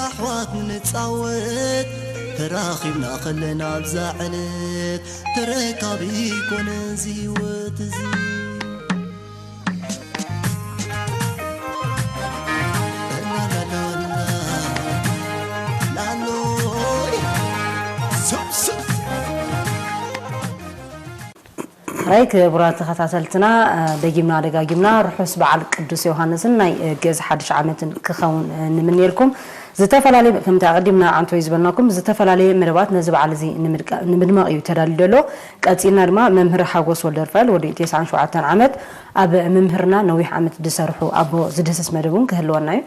ኣሕዋት ንጻወት ተራኺብና ከለና ኣብዛ ዕለት ተረካቢ ኮነ እዚ ህይወት እዚ ላሎይ ስብስብ ሕራይ ክቡራት ተኸታተልትና፣ ደጊምና ደጋጊምና ርሑስ በዓል ቅዱስ ዮሃንስን ናይ ግእዝ ሓድሽ ዓመትን ክኸውን ንምንየልኩም። ዝተፈላለየ፣ ከምቲ ኣቐዲምና ኣንቶይ ዝበልናኩም፣ ዝተፈላለየ መደባት ነዚ በዓል እዚ ንምድቃ-፣ ንምድማቕ እዩ ተዳልዩ ዘሎ። ቀጺልና ድማ መምህር ሓጎስ ወልደርፋኤል ወዲ ተስዓን ሸውዓተን ዓመት ኣብ ምምህርና ነዊሕ ዓመት ዝሰርሑ ኣቦ ዝድህስስ መደብ እውን ክህልወና እዩ።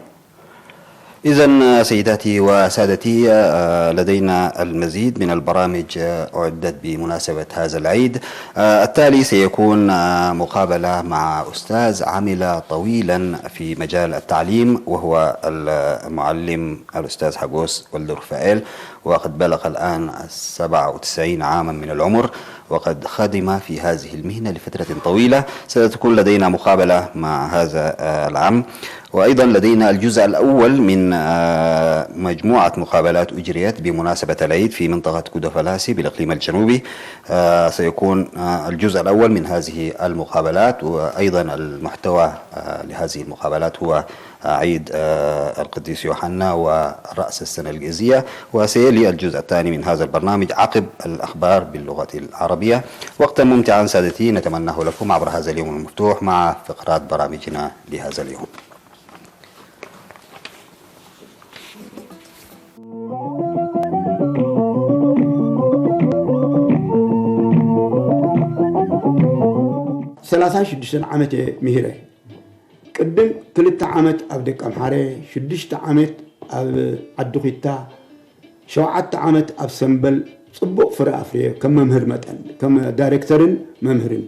إذا سيداتي وسادتي، آه، لدينا المزيد من البرامج، آه، أعدت بمناسبة هذا العيد. آه، التالي سيكون، آه، مقابلة مع أستاذ عمل طويلا في مجال التعليم، وهو المعلم الأستاذ حقوس ولد رفائيل، وقد بلغ الآن سبعة وتسعين عاما من العمر، وقد خدم في هذه المهنة لفترة طويلة. ستكون لدينا مقابلة مع هذا، آه، العم. وأيضا لدينا الجزء الأول من، آه، مجموعة مقابلات أجريت بمناسبة العيد في منطقة كودوفلاسي بالإقليم الجنوبي. آه، سيكون، آه، الجزء الأول من هذه المقابلات، وأيضا المحتوى، آه، لهذه المقابلات هو، آه، عيد، آه، القديس يوحنا ورأس السنة الجزية، وسيلي الجزء الثاني من هذا البرنامج عقب الأخبار باللغة العربية. وقتا ممتعا سادتي نتمناه لكم عبر هذا اليوم المفتوح مع فقرات برامجنا لهذا اليوم. ሰላሳን ሽዱሽተን ዓመት እየ ምሂረ። ቅድም ክልተ ዓመት ኣብ ደቀምሓረ፣ ሽዱሽተ ዓመት ኣብ ዓዲ ኹታ፣ ሸውዓተ ዓመት ኣብ ሰምበል ጽቡቕ ፍረ ኣፍርየ። ከም መምህር መጠን ከም ዳይሬክተርን መምህርን።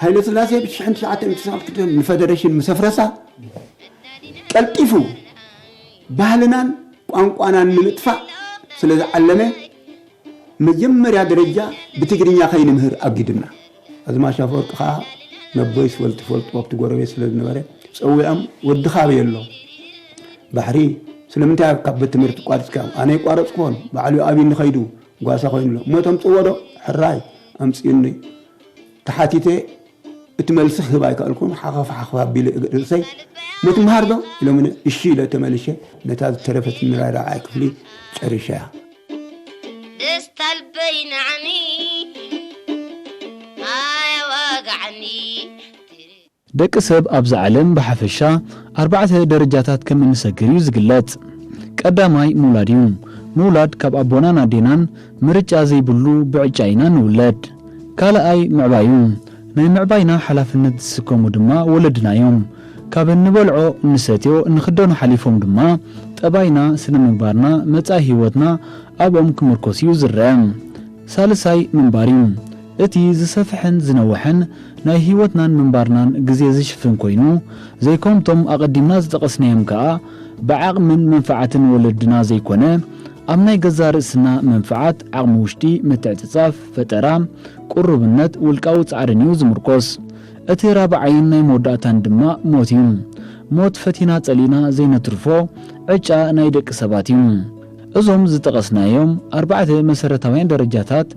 ሃይለስላሴ ብ ሽሕን ትሽዓተ ሚእትን ትስዓን ክልተን ንፈደረሽን ምስ ኣፍረሳ፣ ቀልጢፉ ባህልናን ቋንቋናን ንምጥፋእ ስለ ዝዓለመ፣ መጀመርያ ደረጃ ብትግርኛ ከይንምህር ኣጊዱና። ኣዝማች ኣፈወርቂ ከኣ ነቦይ ስፈልጥ ፈልጥ ኣብቲ ጎረቤት ስለ ዝነበረ ጸዊዖም፣ ወዲ ካበይ ኣሎ? ባሕሪ። ስለምንታይ ካብ ቤት ትምህርቲ ቋሪጽካ? ኣነ ኣይቋረጽኩዎን፣ ባዕሉ ኣብይ ንኸይዱ ጓሳ ኮይኑ ኣሎ። እሞ ተምጽእዎ ዶ? ሕራይ ኣምጽኡኒ። ተሓቲተ እቲ መልሲ ክህብ ኣይከኣልኩን። ሓኸፍ ሓኸፍ ኣቢለ ርእሰይ፣ "ሞ ትምሃር ዶ?" ኢሎምኒ። "እሺ" ኢለ ተመሊሸ ነታ ዝተረፈትኒ ራብዓይ ክፍሊ ጨሪሸያ። ደስታ ልበይ ንዓኒ ኣየዋግዓኒ። ደቂ ሰብ ኣብዛ ዓለም ብሓፈሻ ኣርባዕተ ደረጃታት ከም እንሰግር እዩ ዝግለጽ። ቀዳማይ ምውላድ እዩ። ምውላድ ካብ ኣቦናን ኣዴናን ምርጫ ዘይብሉ ብዕጫ ኢና ንውለድ። ካልኣይ ምዕባይ እዩ። ናይ ምዕባይና ሓላፍነት ዝስከሙ ድማ ወለድና እዮም። ካብ እንበልዖ፣ እንሰትዮ፣ እንኽደኖ ሓሊፎም ድማ ጠባይና፣ ስነ ምግባርና፣ መጻኢ ህይወትና ኣብኦም ክምርኮስ እዩ ዝረአ። ሳልሳይ ምንባር እዩ። እቲ ዝሰፍሐን ዝነውሐን ናይ ህይወትናን ምንባርናን ግዜ ዝሽፍን ኮይኑ፣ ዘይከምቶም ኣቐዲምና ዝጠቐስናዮም ከኣ ብዓቕምን መንፍዓትን ወለድና ዘይኮነ፣ ኣብ ናይ ገዛእ ርእስና መንፍዓት፣ ዓቕሚ ውሽጢ፣ ምትዕጽጻፍ፣ ፈጠራ፣ ቁሩብነት፣ ውልቃዊ ጻዕርን እዩ ዝምርኮስ። እቲ ራብዓይን ናይ መወዳእታን ድማ ሞት እዩ። ሞት ፈቲና ጸሊእና ዘይነትርፎ ዕጫ ናይ ደቂ ሰባት እዩ። እዞም ዝጠቐስናዮም ኣርባዕተ መሰረታውያን ደረጃታት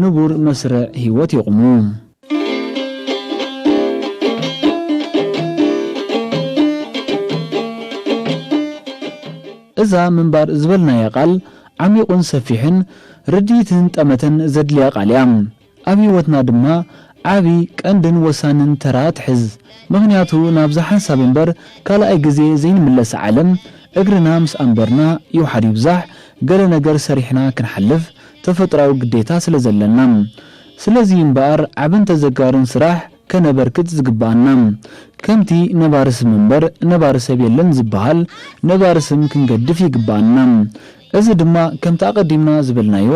ንቡር መስርዕ ህይወት የቑሙ። እዛ ምንባር ዝበልናያ ቃል ዓሚቑን ሰፊሕን ርድኢትን ጠመተን ዘድልያ ቃል እያ። ኣብ ህይወትና ድማ ዓቢ ቀንድን ወሳንን ተራ ትሕዝ። ምኽንያቱ ናብዛ ሓንሳብ እምበር ካልኣይ ግዜ ዘይንምለሳ ዓለም እግርና ምስ ኣንበርና ይውሓድ ይብዛሕ ገለ ነገር ሰሪሕና ክንሓልፍ ተፈጥሮኣዊ ግዴታ ስለ ዘለና። ስለዚ እምበኣር ዓብን ተዘጋርን ስራሕ ከነበርክት ዝግብኣና። ከምቲ ነባሪ ስም እምበር ነባሪ ሰብ የለን ዝበሃል ነባሪ ስም ክንገድፍ ይግብኣና። እዚ ድማ ከምቲ ኣቐዲምና ዝበልናዮ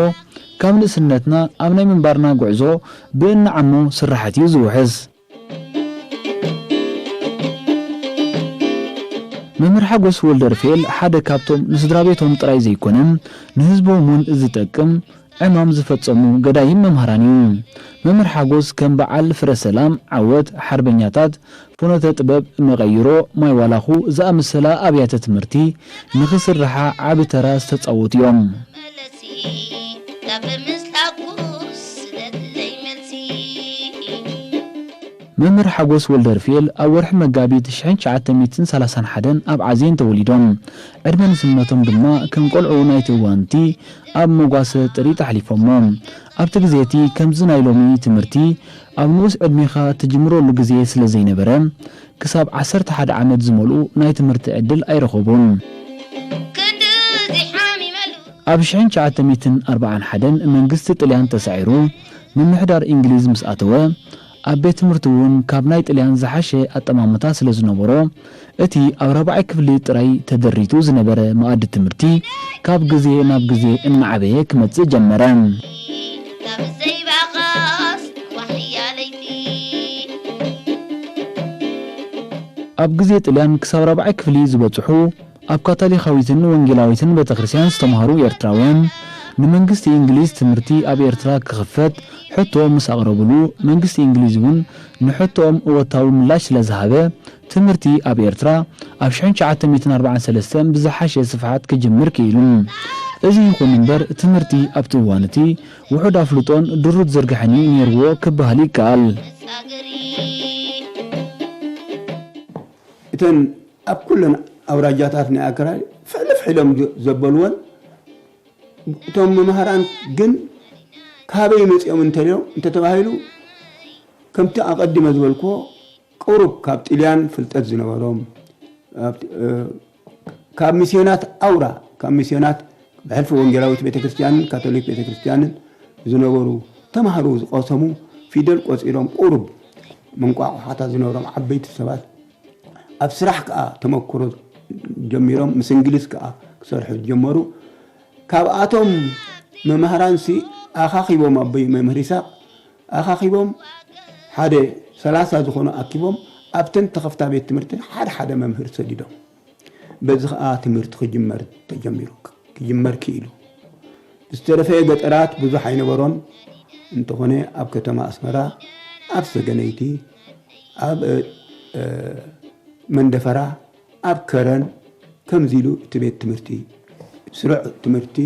ካብ ንእስነትና ኣብ ናይ ምንባርና ጉዕዞ ብእንዓሞ ስርሓት እዩ ዝውሕዝ። መምህር ሓጎስ ወልደርፌል ሓደ ካብቶም ንስድራ ቤቶም ጥራይ ዘይኮነ ንህዝቦም እውን ዝጠቅም ዕማም ዝፈጸሙ ገዳይም መምሃራን እዩ። መምህር ሓጎስ ከም በዓል ፍረ ሰላም፣ ዓወት፣ ሓርበኛታት፣ ፍኖተ ጥበብ፣ መቐይሮ፣ ማይ ዋላኹ ዝኣመሰላ ኣብያተ ትምህርቲ ንኽስርሓ ዓቢ ተራ ዝተጻወቱ እዮም። መለሲ፣ ካብ ምስላኩ ስለለይ መልሲ። መምህር ሓጎስ ወልደርፍኤል ኣብ ወርሒ መጋቢት ሽሕን ትሽዓተ ሚእትን ሰላሳን ሓደን ኣብ ዓዜን ተወሊዶም። ዕድመ ንስነቶም ድማ ከም ቆልዑ ናይቲ እዋንቲ ኣብ መጓሰ ጥሪት ኣሕሊፎሞ። ኣብቲ ግዜ እቲ ከምዚ ናይ ሎሚ ትምህርቲ ኣብ ንኡስ ዕድሜኻ ትጅምረሉ ግዜ ስለ ዘይነበረ፣ ክሳብ ዓሰርተ ሓደ ዓመት ዝመልኡ ናይ ትምህርቲ ዕድል ኣይረኸቡን። ክንድዚ ሓሚመሉ። ኣብ ሽሕን ትሽዓተ ሚእትን ኣርባዓን ሓደን መንግስቲ ጥልያን ተሳዒሩ ምምሕዳር እንግሊዝ ምስ ኣተወ፣ ኣብ ቤት ትምህርቲ እውን ካብ ናይ ጥልያን ዝሓሸ ኣጠማምታ ስለ ዝነበሮ፣ እቲ ኣብ ራብዓይ ክፍሊ ጥራይ ተደሪቱ ዝነበረ መኣዲ ትምህርቲ ካብ ግዜ ናብ ግዜ እናዓበየ ክመጽእ ጀመረ። ካብ ዘይባኻስ ዋሕያ ለይቲ። ኣብ ግዜ ጥልያን ክሳብ ራብዓይ ክፍሊ ዝበጽሑ ኣብ ካቶሊካዊትን ወንጌላዊትን ቤተክርስትያን ዝተማህሩ ኤርትራውያን፣ ንመንግስቲ እንግሊዝ ትምህርቲ ኣብ ኤርትራ ክኽፈት ሕቶ ምስ ኣቕረብሉ፣ መንግስቲ እንግሊዝ እውን ንሕቶኦም እወታዊ ምላሽ ስለ ዝሃበ፣ ትምህርቲ ኣብ ኤርትራ ኣብ ሽሕን ትሽዓተ ሚእትን ኣርባዓን ሰለስተን ብዝሓሸ ስፍሓት ክጅምር ክኢሉ። እዚ ይኹን እምበር፣ ትምህርቲ ኣብቲ እዋን እቲ ውሑድ ኣፍልጦን ድሩት ዝርግሐን እዩ ነይርዎ ክበሃል ይከኣል። እተን ኣብ ኩለን ኣውራጃታት ናይ ኣከራይ ፍሕልፍ ኢሎም ዘበልወን፣ እቶም መምህራን ግን ካበይ መጺኦም እንተልዮም እንተተባሂሉ፣ ከምቲ ኣቐዲመ ዝበልክዎ፣ ቁሩብ ካብ ጥልያን ፍልጠት ዝነበሮም፣ ኣብ፣ እ፣ ካብ ሚስዮናት ኣውራ፣ ካብ ሚስዮናት ብሕልፊ ወንጌላዊት ቤተክርስትያንን ካቶሊክ ቤተክርስትያንን ዝነበሩ ተማሃሮ ዝቐሰሙ፣ ፊደል ቆጺሮም ቁሩብ መንቋቑሓታት ዝነበሮም ዓበይቲ ሰባት፣ ኣብ ስራሕ ከኣ ተመክሮ ጀሚሮም፣ ምስ እንግሊዝ ከኣ ክሰርሑ ዝጀመሩ። ካብኣቶም መምህራንሲ ኣኻኺቦም፣ ኣቦይ መምህር ይስሐቅ ኣኻኺቦም፣ ሓደ ሰላሳ ዝኾኑ ኣኪቦም፣ ኣብተን ተኸፍታ ቤት ትምህርቲ ሓደ ሓደ መምህር ሰዲዶም። በዚ ኸኣ ትምህርቲ ክጅመር ተጀሚሩ፣ ክጅመር ክኢሉ። ዝተረፈ ገጠራት ብዙሕ ኣይነበሮን፣ እንተኾነ ኣብ ከተማ ኣስመራ፣ ኣብ ሰገነይቲ፣ ኣብ፣ እ፣ እ፣ መንደፈራ፣ ኣብ ከረን፣ ከምዚ ኢሉ እቲ ቤት ትምህርቲ፣ ስሩዕ ትምህርቲ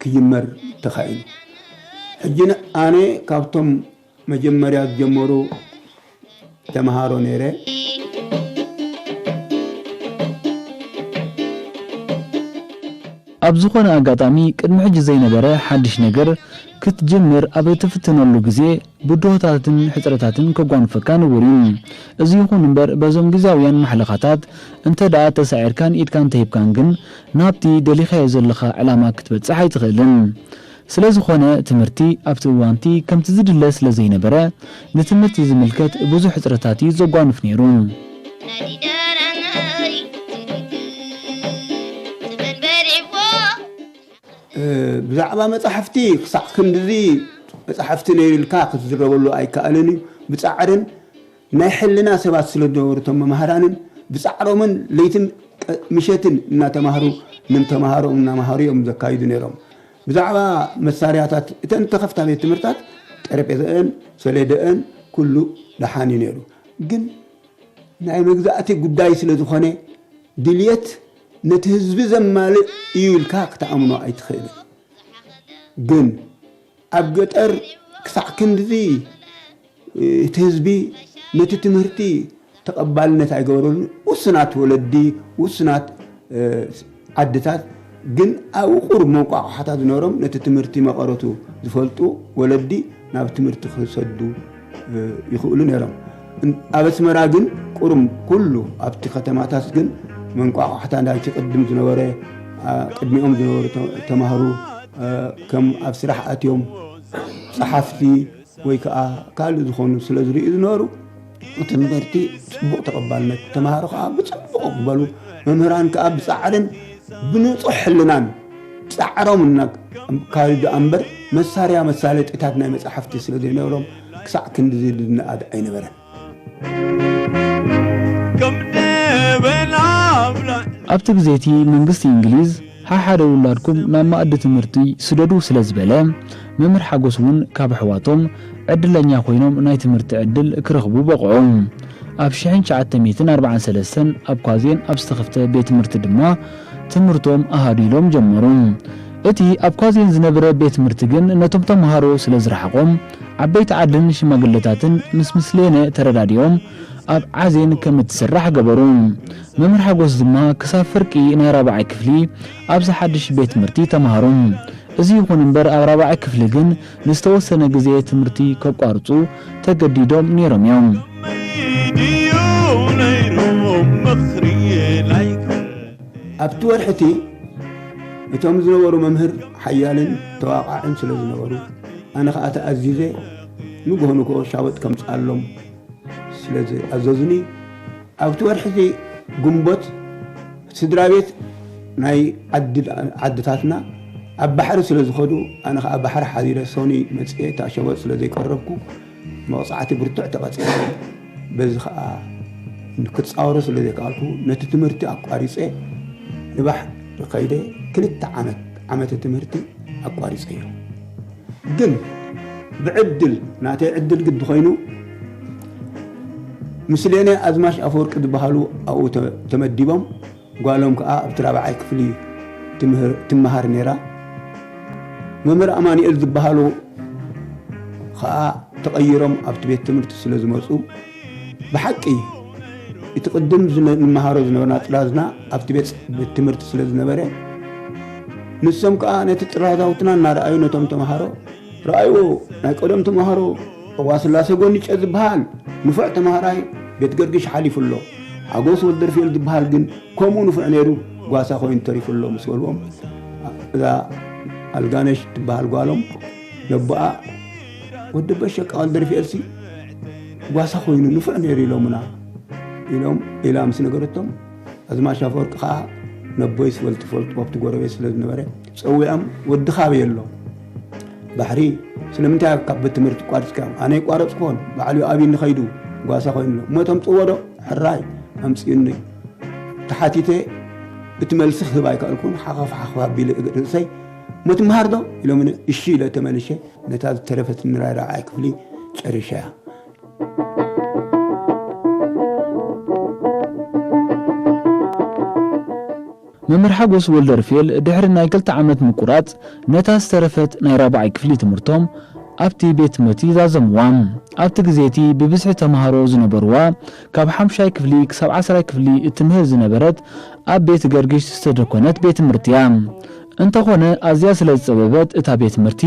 ክጅመር ተኻኢሉ። ሕጂ ን-፣ ኣነ ካብቶም መጀመርያ ዝጀመሩ ተምሃሮ ነይረ። ኣብ ዝኾነ ኣጋጣሚ፣ ቅድሚ ሕጂ ዘይነበረ ሓድሽ ነገር ክትጅምር ኣብ እትፍትነሉ ግዜ፣ ብድሆታትን ሕጽረታትን ከጓንፈካ ንቡር እዩ። እዚ ይኹን እምበር፣ በዞም ግዝያውያን ማሕለኻታት እንተ ደኣ ተሳዒርካን ኢድካ እንተሂብካን ግን፣ ናብቲ ደሊኻዮ ዘለኻ ዕላማ ክትበጽሕ ኣይትኽእልን። ስለ ዝኾነ፣ ትምህርቲ ኣብቲ እዋንቲ ከምቲ ዝድለ ስለ ዘይነበረ፣ ንትምህርቲ ዝምልከት ብዙሕ ሕጽረታት እዩ ዘጓንፍ ነይሩ። እ፣ ብዛዕባ መጻሕፍቲ ክሳዕ ክንድዚ መጻሕፍቲ ነይሩ ኢልካ ክትዝረበሉ ኣይከኣልን እዩ። ብጻዕርን ናይ ሕልና ሰባት ስለ ዝነበሩ እቶም መማህራንን ብጻዕሮምን ለይትን ቀ-፣ ምሸትን እናተማህሩ ንተማሃሮም እናመሃሩ እዮም ዘካይዱ ነይሮም። ብዛዕባ መሳርያታት እተን ተኸፍታ ቤት ትምህርታት ጠረጴዛአን ሰሌዳአን ኩሉ ደሓን እዩ ነይሩ። ግን ናይ መግዛእቲ ጉዳይ ስለ ዝኾነ ድልየት ነቲ ህዝቢ ዘማልእ እዩ ኢልካ ክትኣምኖ ኣይትኽእልን። ግን ኣብ ገጠር ክሳዕ ክንድዚ እቲ ህዝቢ ነቲ ትምህርቲ ተቐባልነት ኣይገበረሉን። ውሱናት ወለዲ፣ ውሱናት፣ እ፣ ዓድታት ግን ኣብኡ ቁሩብ መንቋቋሓታት ዝነበሮም ነቲ ትምህርቲ መቐረቱ ዝፈልጡ ወለዲ ናብ ትምህርቲ ክሰዱ፣ እ፣ ይኽእሉ ነይሮም። እን-፣ ኣብ ኣስመራ ግን ቁሩብ ኩሉ ኣብቲ ከተማታት ግን መንቋቋሕታ ናይቲ ቅድም ዝነበረ፣ ኣ፣ ቅድሚኦም ዝነበሩ ተ-፣ ተማሃሩ፣ እ፣ ከም ኣብ ስራሕ ኣትዮም ጸሓፍቲ ወይ ከኣ ካልእ ዝኾኑ ስለ ዝርእዩ ዝነበሩ፣ እቲ ትምህርቲ ጽቡቕ ተቐባልነት፣ ተማሃሮ ከኣ ብጽቡቕ ይቕበሉ፣ መምህራን ከኣ ብጻዕርን ብንጹሕ ሕልናን ጻዕሮም እናካየዱ ደኣ እምበር፣ መሳርያ መሳለጢታት ናይ መጻሕፍቲ ስለ ዘይነበሮም፣ ክሳዕ ክንድዚ ዝነኣድ ኣይነበረን። ከም ደበና ኣብላ ኣብቲ ግዜ እቲ መንግስቲ እንግሊዝ ሓሓደ ውላድኩም ናብ ማእዲ ትምህርቲ ስደዱ ስለ ዝበለ፣ መምህር ሓጎስ እውን ካብ ኣሕዋቶም ዕድለኛ ኮይኖም ናይ ትምህርቲ ዕድል ክረኽቡ በቕዑ። ኣብ ሽሕን ትሽዓተ ሚእትን ኣርባዓን ሰለስተን ኣብ ኳዜን ኣብ ዝተኸፍተ ቤት ትምህርቲ ድማ ትምህርቶም ኣሃዱ ኢሎም ጀመሩ። እቲ ኣብ ኳዜን ዝነበረ ቤት ትምህርቲ ግን ነቶም ተምሃሮ ስለ ዝረሓቖም፣ ዓበይቲ ዓድን ሽማግለታትን ምስ ምስሌነ ተረዳዲኦም ኣብ ዓዜን ከም እትስራሕ ገበሩ። መምህር ሓጎስ ድማ ክሳብ ፍርቂ ናይ ራብዓይ ክፍሊ ኣብዚ ሓድሽ ቤት ትምህርቲ ተምሃሩ። እዚ ይኹን እምበር ኣብ ራብዓይ ክፍሊ ግን ንዝተወሰነ ግዜ ትምህርቲ ከቋርጹ ተገዲዶም ነይሮም እዮም። ኣብቲ ወርሒ እቲ እቶም ዝነበሩ መምህር ሓያልን ተዋቓዕን ስለ ዝነበሩ፣ ኣነ ኸኣ ተኣዚዘ ንግሆ ንግሆ ሻወጥ ከምጽኣሎም ስለ ዝኣዘዙኒ፣ ኣብቲ ወርሒ እቲ ግንቦት ስድራ ቤት ናይ ዓዲ ዓድታትና ኣብ ባሕሪ ስለ ዝኸዱ፣ ኣነ ኸኣ ባሕሪ ሓዚረ ሶኒ መጽኤ እታ ሸበጥ ስለ ዘይቀረብኩ መቕጻዕቲ ብርቱዕ ተቐጺዐ። በዚ ኸኣ ክጻወሮ ስለ ዘይከኣልኩ ነቲ ትምህርቲ ኣቋሪጸ ንባሕሪ ከይደ ክልተ ዓመት ዓመተ ትምህርቲ ኣቋሪጸዮ። ግን ብዕድል ናተይ ዕድል ግዲ ኮይኑ ምስሌነ ኣዝማሽ ኣፈወርቂ ዝበሃሉ ኣብኡ ተመዲቦም ጓሎም ከኣ ኣብቲ ራብዓይ ክፍሊ ትምሃር ነይራ። መምህር ኣማኑኤል ዝበሃሉ ከኣ ተቐይሮም ኣብቲ ቤት ትምህርቲ ስለ ዝመጹ ብሓቂ እቲ ቅድም ንምሃሮ ዝነበርና ጥራዝና ኣብቲ ቤት ትምህርቲ ስለ ዝነበረ ንሶም ከኣ ነቲ ጥራዛውትና እናረኣዩ ነቶም ተምሃሮ ረኣይዎ ናይ ቀደም ተምሃሮ ዋስላሴ ጎንጨ ዝበሃል ንፉዕ ተምሃራይ ቤት ገርግሽ ሓሊፉ ኣሎ። ሓጎስ ወልደርፍኤል ዝበሃል ግን ከምኡ ንፉዕ ነይሩ ጓሳ ኮይኑ ተሪፉ ኣሎ ምስ በልዎም እዛ ኣልጋነሽ ትበሃል ጓሎም ነቦኣ ወዲ በሸቃ ወልደርፍኤልሲ ጓሳ ኮይኑ ንፉዕ ነይሩ ኢሎምና ኢሎም ኢላ ምስ ነገረቶም ኣዝማች ኣፈወርቂ ከኣ ነቦይስ ወልቲ ፈልጥዎ ኣብቲ ጎረቤት ስለ ዝነበረ ጸዊዖም ወድኻ ኣበይ ኣሎ? ባሕሪ ስለምንታይ ካብ ቤት ትምህርቲ ቋሪጽካዮም? ኣነ ኣይቋረጽኩዎን ባዕሉ ኣብይኒ ከይዱ ጓሳ ኮይኑ ኣሎ እሞ ተምጽእዎ ዶ? ሕራይ ኣምጽኡኒ ተሓቲተ እቲ መልሲ ክህብ ኣይከኣልኩን ሓኸፍ ሓኸፍ ኣቢለ ርእሰይ እሞ ትምሃር ዶ? ኢሎምኒ እሺ ኢለ ተመልሼ ነታ ዝተረፈትኒ ራብዓይ ክፍሊ ጨሪሸያ። መምህር ሓጎስ ወልደርፌል ድሕሪ ናይ ክልተ ዓመት ምቁራጽ ነታ ዝተረፈት ናይ ራብዓይ ክፍሊ ትምህርቶም ኣብቲ ቤት ትምህርቲ ዛዘምዋ። ኣብቲ ግዜ እቲ ብብዝሒ ተምሃሮ ዝነበርዋ ካብ ሓምሻይ ክፍሊ ክሳብ ዓስራይ ክፍሊ እትምህር ዝነበረት ኣብ ቤት ገርግሽ ዝተደኮነት ቤት ትምህርቲ እያ። እንተኾነ ኣዝያ ስለ ዝጸበበት እታ ቤት ትምህርቲ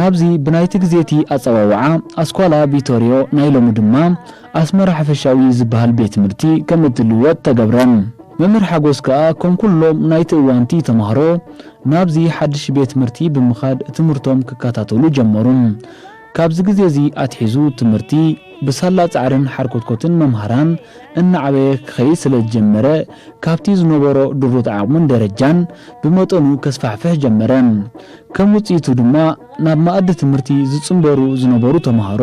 ናብዚ ብናይቲ ግዜ እቲ ኣጸዋውዓ ኣስኳላ ቪቶርዮ ናይ ሎሚ ድማ ኣስመራ ሓፈሻዊ ዝበሃል ቤት ትምህርቲ ከም እትልወጥ ተገብረ። መምህር ሓጎስ ከኣ ከም ኩሎም ናይቲ እዋንቲ ተምሃሮ ናብዚ ሓድሽ ቤት ትምህርቲ ብምኻድ ትምህርቶም ክከታተሉ ጀመሩ። ካብዚ ግዜ እዚ ኣትሒዙ ትምህርቲ ብሳላ ጻዕርን ሓርኮትኮትን መምሃራን እናዓበየ ክኸይድ ስለ ዝጀመረ ካብቲ ዝነበሮ ድሩት ዓቕሙን ደረጃን ብመጠኑ ከስፋሕፍሕ ጀመረ። ከም ውጽኢቱ ድማ ናብ መኣዲ ትምህርቲ ዝጽንበሩ ዝነበሩ ተምሃሮ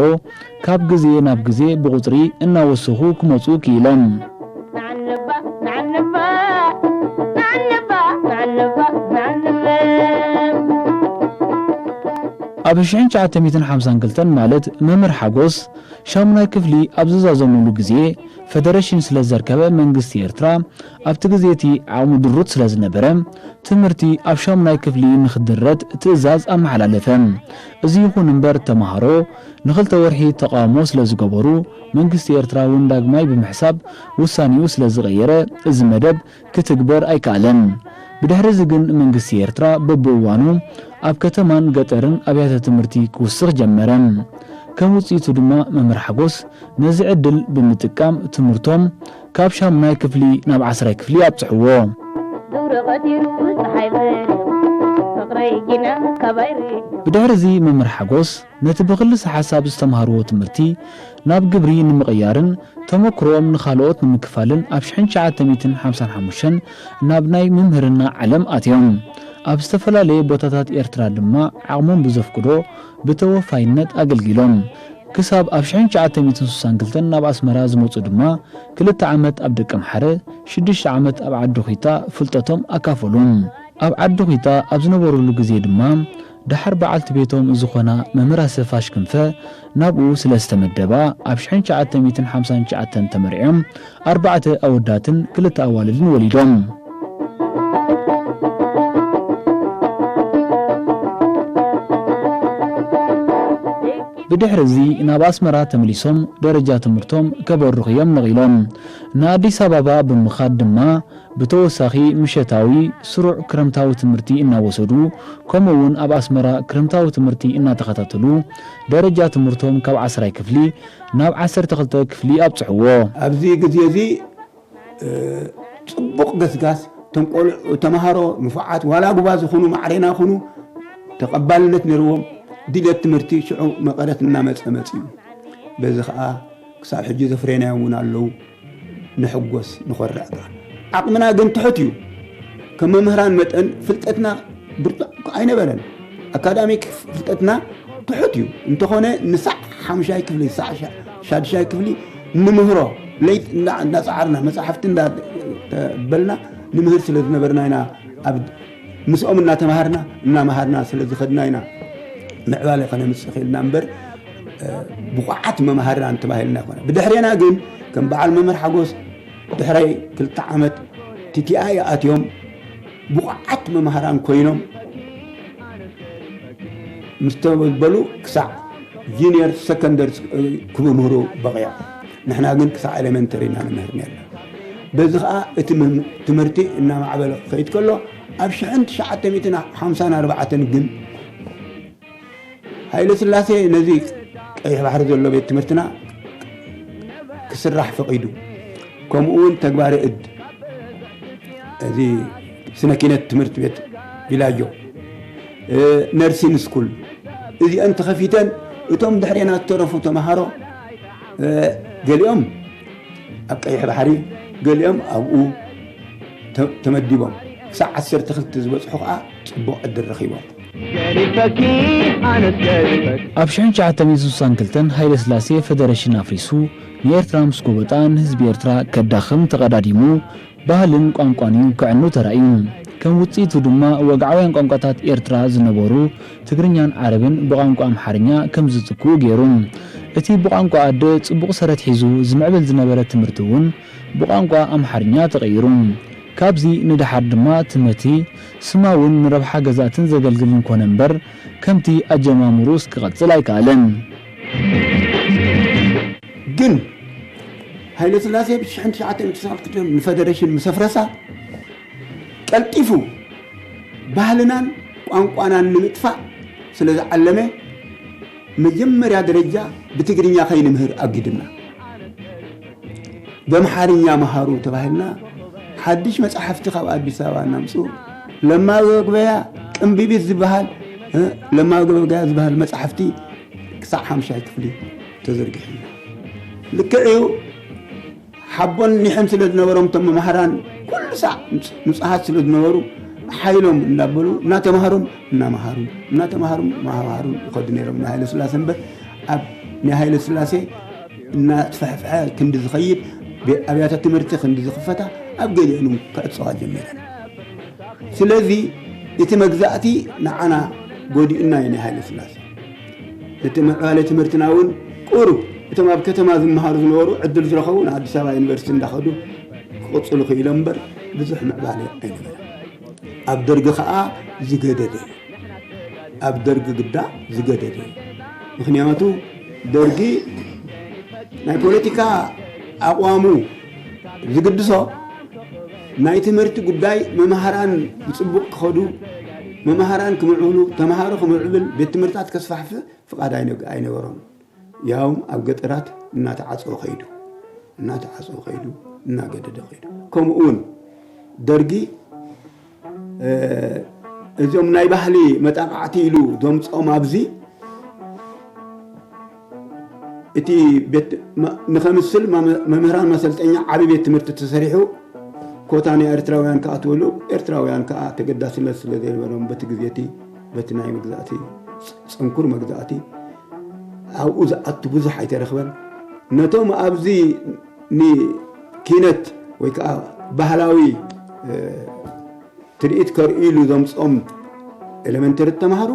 ካብ ግዜ ናብ ግዜ ብቑጽሪ እናወሰኹ ክመጹ ክኢሎም። ኣብ ሽሕን ትሽዓተ ሚእትን ሓምሳን ክልተን ማለት መምህር ሓጎስ ሻሙናይ ክፍሊ ኣብ ዝዛዘሙሉ ግዜ ፈደረሽን ስለ ዘርከበ መንግስቲ ኤርትራ ኣብቲ ግዜ እቲ ዓቕሙ ድሩት ስለ ዝነበረ ትምህርቲ ኣብ ሻሙናይ ክፍሊ ንኽድረት ትእዛዝ ኣመሓላለፈ። እዚ ይኹን እምበር ተምሃሮ ንኽልተ ወርሒ ተቓውሞ ስለ ዝገበሩ መንግስቲ ኤርትራ እውን ዳግማይ ብምሕሳብ ውሳኔኡ ስለ ዝቐየረ እዚ መደብ ክትግበር ኣይከኣለን። ብድሕሪ እዚ ግን መንግስቲ ኤርትራ በብእዋኑ ኣብ ከተማን ገጠርን ኣብያተ ትምህርቲ ክውስኽ ጀመረ። ከም ውጽኢቱ ድማ መምህር ሓጎስ ነዚ ዕድል ብምጥቃም ትምህርቶም ካብ ሻሙናይ ክፍሊ ናብ ዓስራይ ክፍሊ ኣብጽሕዎ። ብድሕሪ እዚ መምህር ሓጎስ ነቲ ብኽልሰ ሓሳብ ዝተምሃርዎ ትምህርቲ ናብ ግብሪ ንምቕያርን ተመክሮኦም ንኻልኦት ንምክፋልን ኣብ ሽሕን ትሽዓተ ሚእትን ሓምሳን ሓሙሽተን ናብ ናይ ምምህርና ዓለም ኣትዮም። ኣብ ዝተፈላለየ ቦታታት ኤርትራ ድማ ዓቕሞም ብዘፍቅዶ ብተወፋይነት ኣገልጊሎም። ክሳብ ኣብ ሽሕን ትሽዓተ ሚእትን ስሳን ክልተን ናብ ኣስመራ ዝመጹ ድማ ክልተ ዓመት ኣብ ደቀምሓረ፣ ሽዱሽተ ዓመት ኣብ ዓዲ ኹይታ ፍልጠቶም ኣካፈሉ። ኣብ ዓዲ ኹይታ ኣብ ዝነበሩሉ ግዜ ድማ፣ ደሓር በዓልቲ ቤቶም ዝኾና መምህር ኣሰፋሽ ክንፈ ናብኡ ስለ ዝተመደባ፣ ኣብ ሽሕን ትሽዓተ ሚእትን ሓምሳን ትሽዓተን ተመርዕዮም፣ ኣርባዕተ ኣወዳትን ክልተ ኣዋልድን ወሊዶም። ብድሕሪ እዚ ናብ ኣስመራ ተመሊሶም ደረጃ ትምህርቶም ከበርኹ እዮም ነቒሎም። ንኣዲስ ኣበባ ብምኻድ ድማ ብተወሳኺ ምሸታዊ ስሩዕ ክረምታዊ ትምህርቲ እናወሰዱ፣ ከምኡ እውን ኣብ ኣስመራ ክረምታዊ ትምህርቲ እናተኸታተሉ፣ ደረጃ ትምህርቶም ካብ ዓስራይ ክፍሊ ናብ ዓሰርተ ክልተ ክፍሊ ኣብጽሕዎ። ኣብዚ ግዜ እዚ፣ እ፣ ጽቡቕ ገስጋስ፣ እቶም ቆልዑ፣ ተምሃሮ ንፉዓት፣ ዋላ ጉባዝ ይኹኑ፣ ማዕሬና ይኹኑ፣ ተቐባልነት ነይርዎም። ድሌት ትምህርቲ ሽዑ መቐረት እናመጸ መጺኡ። በዚ ኸኣ ክሳብ ሕጂ ዘፍረይናዮም እውን ኣለዉ። ንሕጎስ፣ ንኾርዕ ከኣ። ዓቕምና ግን ትሑት እዩ። ከም መምህራን መጠን ፍልጠትና ብርቱዕ ኣይነበረን። ኣካዳሚክ ፍልጠትና ትሑት እዩ። እንተኾነ ንሳዕ ሓምሻይ ክፍሊ፣ ሳዕ ሻ-፣ ሻድሻይ ክፍሊ ንምህሮ፣ ለይት እንዳ-፣ እንዳጸዓርና፣ መጻሕፍቲ እንዳተበልና ንምህር ስለ ዝነበርና ኢና ኣብ ምስኦም እናተማሃርና፣ እናመሃርና ስለ ዝኸድና ኢና ምዕባለ ከነምጽእ ኽኢልና እምበር፣ እ፣ ብቑዓት መማህራን ተባሂልና ኣይኮነ። ብድሕሬና ግን ከም በዓል መምህር ሓጎስ ድሕራይ ክልተ ዓመት ቲ ቲ ኣይ ኣትዮም ብቑዓት መማህራን ኮይኖም ምስ ተበበሉ ክሳዕ ጁኒየር ሰከንደሪ ክምህሩ በቕዮም። ንሕና ግን ክሳዕ ኤሌመንተሪ ኢና ንምህር ነርና። በዚ ኸኣ እቲ ምህም-፣ ትምህርቲ እናማዕበለ ክኸይድ ከሎ፣ ኣብ ሽሕን ትሽዓተ ሚእትን ሓምሳን ኣርባዕተን ግን ሃይለ ስላሴ ነዚ ቀይሕ ባሕሪ ዘሎ ቤት ትምህርትና ክስራሕ ፈቒዱ። ከምኡ እውን ተግባረ እድ፣ እዚ ስነ ኪነት ትምህርቲ ቤት ቪላጆ፣ እ፣ ነርሲን ስኩል፣ እዚአን ተኸፊተን እቶም ድሕሬና ዝተረፉ ተምሃሮ፣ እ፣ ገሊኦም ኣብ ቀይሕ ባሕሪ፣ ገሊኦም ኣብኡ ተ-፣ ተመዲቦም። ክሳዕ ዓሰርተ ክልተ ዝበጽሑ ኸኣ ጽቡቕ ዕድል ረኺቦም። ኣብ ሽሕን ትሽዓተ ሚእትን ስሳን ክልተን ሃይለ ስላሴ ፈደረሽን ኣፍሪሱ ንኤርትራ ምስ ጎበጣ፣ ንህዝቢ ኤርትራ ከዳኽም ተቐዳዲሙ፣ ባህልን ቋንቋን እዩ ከዕኑ ተራእዩ። ከም ውጽኢቱ ድማ፣ ወግዓውያን ቋንቋታት ኤርትራ ዝነበሩ ትግርኛን ዓረብን ብቋንቋ ኣምሓርኛ ከም ዝትክኡ ገይሩ። እቲ ብቋንቋ ኣደ ጽቡቕ ሰረት ሒዙ ዝምዕብል ዝነበረ ትምህርቲ እውን ብቋንቋ ኣምሓርኛ ተቐይሩ። ካብዚ ንደሓር ድማ ትምህርቲ ስማውን ንረብሓ ገዛእትን ዘገልግል እንኮነ እምበር፣ ከምቲ ኣጀማምሩስ ክቐጽል ኣይከኣለን። ግን ሃይለ ስላሴ ብሽሕን ትሽዓተ ሚእትን ስሳን ክልተን ንፈደረሽን ምስ ኣፍረሳ፣ ቀልጢፉ ባህልናን ቋንቋናን ንምጥፋእ ስለ ዝዓለመ፣ መጀመርያ ደረጃ ብትግርኛ ከይንምህር ኣጊዱና። በምሓርኛ መሃሩ ተባሂልና፣ ሓድሽ መጻሕፍቲ ካብ ኣዲስ ኣበባ እናምጽኡ፣ ለማ ገበያ ቅንቢቢት ዝበሃል፣ እ፣ ለማ ገበያ ዝበሃል መጻሕፍቲ ክሳዕ ሓምሻይ ክፍሊ ተዘርጊሑ። ልክዕ እዩ፣ ሓቦን ኒሕን ስለ ዝነበሮም እቶም መማህራን ኩሉ ሳዕ ንጹ-፣ ንጹሃት ስለ ዝነበሩ፣ ሓይሎም እንዳበሉ እናተማሃሩን እናመሃሩን፣ እናተማሃሩን መሃሩን ይኸዱ ነይሮም። ናይ ሃይለ ስላሴ እምበር፣ ኣብ ናይ ሃይለ ስላሴ እናተፈሕፍሐ ክንዲ ዝኸይድ፣ ቤ-፣ ኣብያተ ትምህርቲ ክንዲ ዝኽፈታ፣ ኣብ ገሊአን እውን ክዕጸዋ ጀሚረን። ስለዚ እቲ መግዛእቲ ንዓና ጎዲኡና እዩ ናይ ሃይለ ስላሴ። እቲ ምዕባለ ትምህርትና እውን ቁሩብ እቶም ኣብ ከተማ ዝመሃሩ ዝነበሩ ዕድል ዝረኸቡ ንኣዲስ ኣበባ ዩኒቨርሲቲ እንዳኸዱ ክቕጽሉ ክኢሎም እምበር ብዙሕ ምዕባለ ኣይነበረን። ኣብ ደርጊ ኸኣ ዝገደደ እዩ። ኣብ ደርጊ ግዳ ዝገደደ እዩ። ምኽንያቱ ደርጊ ናይ ፖለቲካ ኣቕዋሙ ዝግድሶ ናይ ትምህርቲ ጉዳይ፣ መምሃራን ብጽቡቕ ክኸዱ፣ መምሃራን ክምዕብሉ፣ ተምሃሮ ክምዕብል፣ ቤት ትምህርታት ከስፋሕፍሕ ፍቓድ ኣይነ-፣ ኣይነበሮን። ያውም ኣብ ገጠራት እናተዓጸወ ኸይዱ፣ እናተዓጸወ ኸይዱ፣ እናገደደ ኸይዱ። ከምኡ እውን ደርጊ፣ እ፣ እዞም ናይ ባህሊ መጣቃዕቲ ኢሉ ዘምጽኦም ኣብዚ፣ እቲ ቤት መ-፣ ንኸምስል መ-፣ መምህራን መሰልጠኛ ዓቢ ቤት ትምህርቲ ተሰሪሑ፣ ኮታ ናይ ኤርትራውያን ክኣትወሉ፣ ኤርትራውያን ከኣ ተገዳስነት ስለ ዘይነበሮም በቲ ግዜ እቲ፣ በቲ ናይ መግዛእቲ፣ ጽንኩር መግዛእቲ፣ ኣብኡ ዝኣቱ ብዙሕ ኣይተረኽበን። ነቶም ኣብዚ ንኪነት ወይ ከኣ ባህላዊ፣ እ፣ ትርኢት ከርእዩ ኢሉ ዘምፅኦም ኤሌመንተሪ ተምሃሩ፣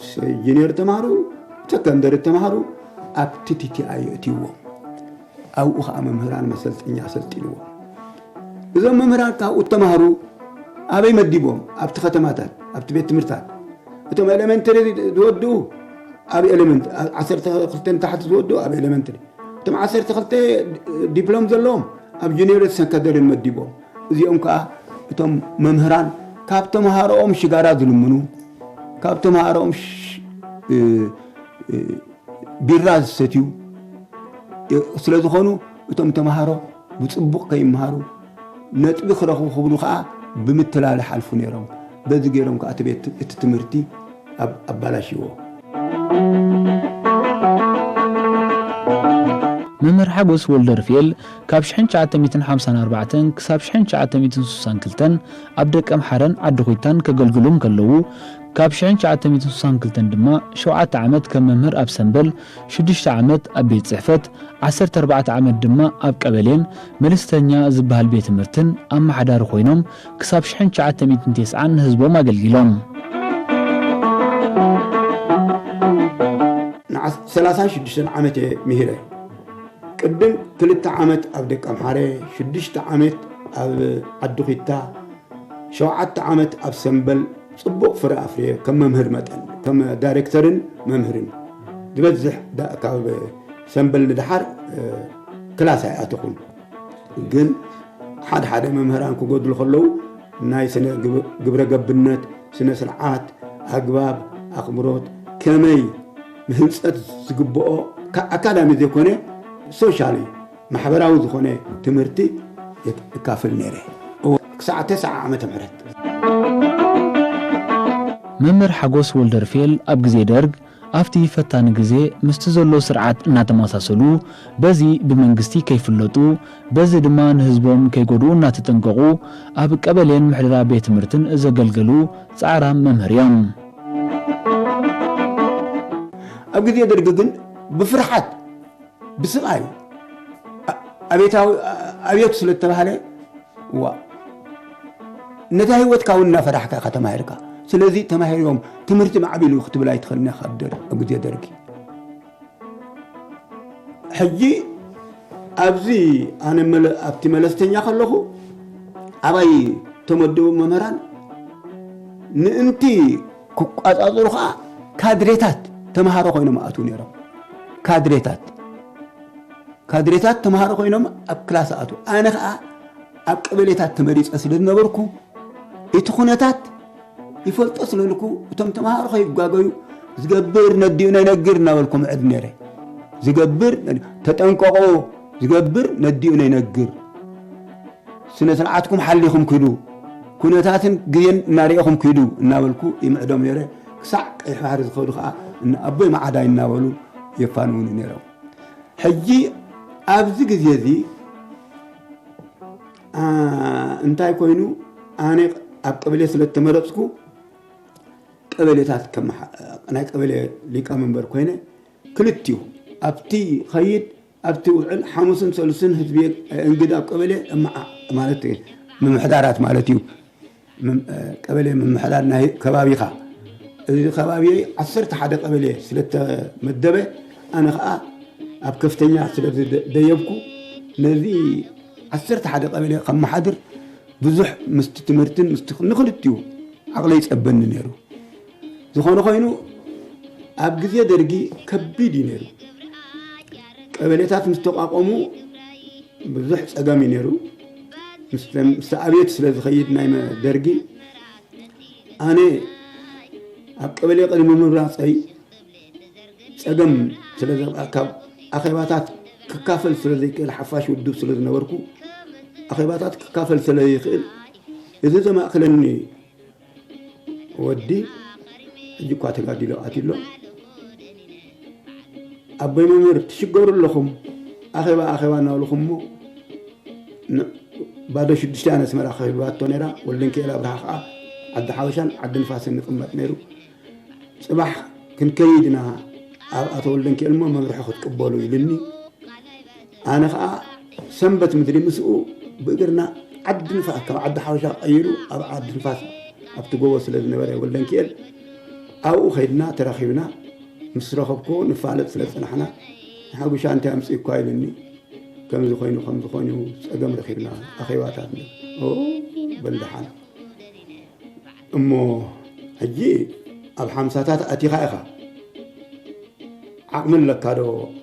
ስ-፣ ጁኒየር ተምሃሩ፣ ሰከንደሪ ተምሃሩ ኣብቲ ቲ ቲ ኣይ የእትይዎም። ኣብኡ ኸዓ መምህራን መሰልጠኛ ኣሰልጢንዎም። እዞም መምህራን ካብኡ ተምሃሩ ኣበይ መዲቦም? ኣብቲ ከተማታት፣ ኣብቲ ቤት ትምህርታት። እቶም ኤሌመንተሪ ዝወድኡ ኣብ ኤሌመንት፣ ዓ-፣ ዓሰርተ ክልተ ንታሕቲ ዝወድኡ ኣብ ኤሌመንተሪ፣ እቶም ዓሰርተ ክልተ ዲፕሎም ዘለዎም ኣብ ጁኒየር ሰከንደሪ መዲቦም። እዚኦም ከዓ እቶም መምህራን ካብ ተምሃሮኦም ሽጋራ ዝልምኑ፣ ካብ ተምሃሮኦም ሽ-፣ እ፣ እ፣ ቢራ ዝሰትዩ ስለ ዝኾኑ፣ እቶም ተምሃሮ ብጽቡቕ ከይምሃሩ፣ ነጥቢ ክረኽቡ ክብሉ ኸኣ ብምትላል ሓልፉ ነይሮም። በዚ ገይሮም ከኣ እቲ ቤት፣ እቲ ትምህርቲ ኣብ-፣ ኣባላሽዎ። መምህር ሓጎስ ወልደርፍኤል ካብ ሽሕን ትሽዓተ ሚእትን ሓምሳን ኣርባዕተን ክሳብ ሽሕን ትሽዓተ ሚእትን ስሳን ክልተን ኣብ ደቀምሓረን ዓዲ ኹይታን ከገልግሉ እንከለዉ፣ ካብ ሽሕን ትሽዓተ ሚእትን ስሳን ክልተን ድማ ሸውዓተ ዓመት ከም መምህር ኣብ ሰምበል፣ ሽዱሽተ ዓመት ኣብ ቤት ጽሕፈት፣ ዓሰርተ ኣርባዕተ ዓመት ድማ ኣብ ቀበሌን መለስተኛ ዝበሃል ቤት ትምህርትን ኣመሓዳሪ ኮይኖም ክሳብ ሽሕን ትሽዓተ ሚእትን ተስዓን ንህዝቦም ኣገልጊሎም። ንዓስ-፣ ሰላሳን ሽዱሽተን ዓመት እየ ምሂረ። ቅድም ክልተ ዓመት ኣብ ደቀምሓረ፣ ሽዱሽተ ዓመት ኣብ ዓዲ ኹይታ፣ ሸውዓተ ዓመት ኣብ ሰምበል ጽቡቕ ፍረ ኣፍርየ፣ ከም መምህር መጠን፣ ከም ዳይሬክተርን መምህርን። ዝበዝሕ ዳ-፣ ካብ ሰምበል ንደሓር፣ እ፣ ክላስ ኣይኣተኹን። ግን ሓደ ሓደ መምህራን ክጎድሉ ከለዉ፣ ናይ ስነ ግብ-፣ ግብረ ገብነት፣ ስነ ስርዓት፣ ኣግባብ፣ ኣኽብሮት፣ ከመይ ምህንጸት ዝግብኦ፣ ካ-፣ ኣካዳሚ ዘይኮነ፣ ሶሻሊ ማሕበራዊ ዝኾነ ትምህርቲ የት-፣ እካፍል ነይረ። እወ፣ ክሳዕ ተስዓ ዓመተ ምህረት። መምህር ሓጎስ ወልደርፌል ኣብ ግዜ ደርግ ኣብቲ ፈታኒ ግዜ ምስቲ ዘሎ ስርዓት እናተመሳሰሉ፣ በዚ ብመንግስቲ ከይፍለጡ፣ በዚ ድማ ንህዝቦም ከይጎድኡ እናተጠንቀቑ፣ ኣብ ቀበሌን ምሕደራ ቤት ትምህርትን ዘገልገሉ ጻዕራም መምህር እዮም። ኣብ ግዜ ደርግ ግን ብፍርሓት ብስቓይ ኣ-፣ ኣብዮታዊ፣ ኣ-፣ ኣብዮት ስለ እተባህለ፣ ዋ፣ ነታ ህይወትካ እውን እናፈራሕካ ኢኻ ተማሂርካ። ስለዚ ተማሂሮም ትምህርቲ ማዕቢሉ ክትብል ኣይትኽእልን ኢኻ ኣብ ደር-፣ ኣብ ግዜ ደርጊ። ሕጂ ኣብዚ ኣነ መለ-፣ ኣብቲ መለስተኛ ከለኹ ኣባይ ተመደቡ መምህራን ምእንቲ ክቋጻጸሩ ኸኣ ካድሬታት ተምሃሮ ኮይኖም ኣትዉ ነይሮም። ካድሬታት፣ ካድሬታት ተምሃሮ ኮይኖም ኣብ ክላስ ኣትዉ። ኣነ ኸኣ ኣብ ቀበሌታት ተመሪጸ ስለ ዝነበርኩ፣ እቲ ኩነታት ይፈልጦ ስለ ዘለኩ፣ እቶም ተምሃሮ ከይጓገዩ፣ "ዝገብር ነዲኡ ነይነግር" እናበልኩ ምዕድ ነይረ። "ዝገብር ነዲ-፣ ተጠንቀቑ፣ ዝገብር ነዲኡ ነይነግር። ስነ ስርዓትኩም ሓሊኹም ኪዱ፣ ኩነታትን ግዜን እናርኤኹም ኪዱ" እናበልኩ ይምዕዶም ነይረ። ክሳዕ ቀይሕ ባሕሪ ዝኸዱ ኸኣ እነ ኣቦይ መዓዳይ እናበሉ የፋንውኒ ነይሮም። ሕጂ ኣብዚ ግዜ እዚ፣ ኣ፣ እንታይ ኮይኑ፣ ኣነ ኣብ ቀበሌ ስለ እተመረጽኩ፣ ቀበሌታት ከመሓ-፣ ናይ ቀበሌ ሊቀመንበር ኮይነ፣ ክልቲኡ ኣብቲ ኸይድ፣ ኣብቲ ውዕል፣ ሓሙስን ሰሉስን ህዝቢ እንግድ ኣብ ቀበሌ እመዓ-፣ ማለት ምምሕዳራት ማለት እዩ። ምም-፣ ቀበሌ ምምሕዳር ናይ ከባቢኻ። እዚ ከባቢ ዓሰርተ ሓደ ቀበሌ ስለ እተመደበ፣ ኣነ ኸኣ ኣብ ከፍተኛ ስለ ዝደ-፣ ደየብኩ፣ ነዚ ዓሰርተ ሓደ ቀበሌ ከመሓድር ብዙሕ ምስቲ ትምህርትን ምስቲ ንኽልቲኡ ዓቕለይ ይጸበኒ ነይሩ። ዝኾነ ኮይኑ፣ ኣብ ግዜ ደርጊ ከቢድ እዩ ነይሩ። ቀበሌታት ምስ ተቋቋሙ ብዙሕ ጸገም እዩ ነይሩ። ምስ፣ ምስ ኣብዮት ስለ ዝኸይድ ናይ መ-፣ ደርጊ፣ ኣነ ኣብ ቀበሌ ቅድሚ ምምራጸይ ጸገም ስለ ዘብኣ፣ ካብ ኣኼባታት ክካፈል ስለ ዘይክእል፣ ሓፋሽ ውድብ ስለ ዝነበርኩ፣ ኣኼባታት ክካፈል ስለ ዘይክእል፣ እዚ ዘማእክለኒ ወዲ ሕጂ እኳ ተጋዲሎ ኣትዩ ኣሎ። ኣቦይ መምህር፣ ትሽገሩ ኣለኹም፣ ኣኼባ፣ ኣኼባ እናበልኹም እሞ፣ ን-፣ ባዶ ሽዱሽተ ኣነ ኣስመራ ከቢባቶ ነይራ። ወልደንኪኤል ኣብርሃ ኸዓ ዓዲ ሓበሻን ዓዲ ንፋስን ንቕመጥ ነይሩ። ጽባሕ ክንከይድ ኢና፣ ኣብ ኣቶ ወልደንኪኤል እሞ መምርሒ ክትቅበሉ ኢሉኒ። ኣነ ኸዓ ሰንበት ምድሪ ምስኡ ብእግርና ዓዲ ንፋስ፣ ካብ ዓዲ ሓበሻ ቀይሩ ኣብ ዓዲ ንፋስ ኣብቲ ጎቦ ስለ ዝነበረ ወልደንኪኤል ኣብኡ ከይድና ተራኺብና፣ ምስ ረኸብክዎ ንፋለጥ ስለ ዝጸናሕና፣ ንሓጉሻ እንታይ ኣምጺእኳ ኢሉኒ። ከምዚ ኮይኑ፣ ከምዚ ኮይኑ ጸገም ረኺብና፣ ኣኼባታት እንደ-፣ ኦ፣ በል ደሓን። እሞ ሕጂ ኣብ ሓምሳታት ኣቲኻ ኢኻ። ዓቕሚ ኣለካ ዶ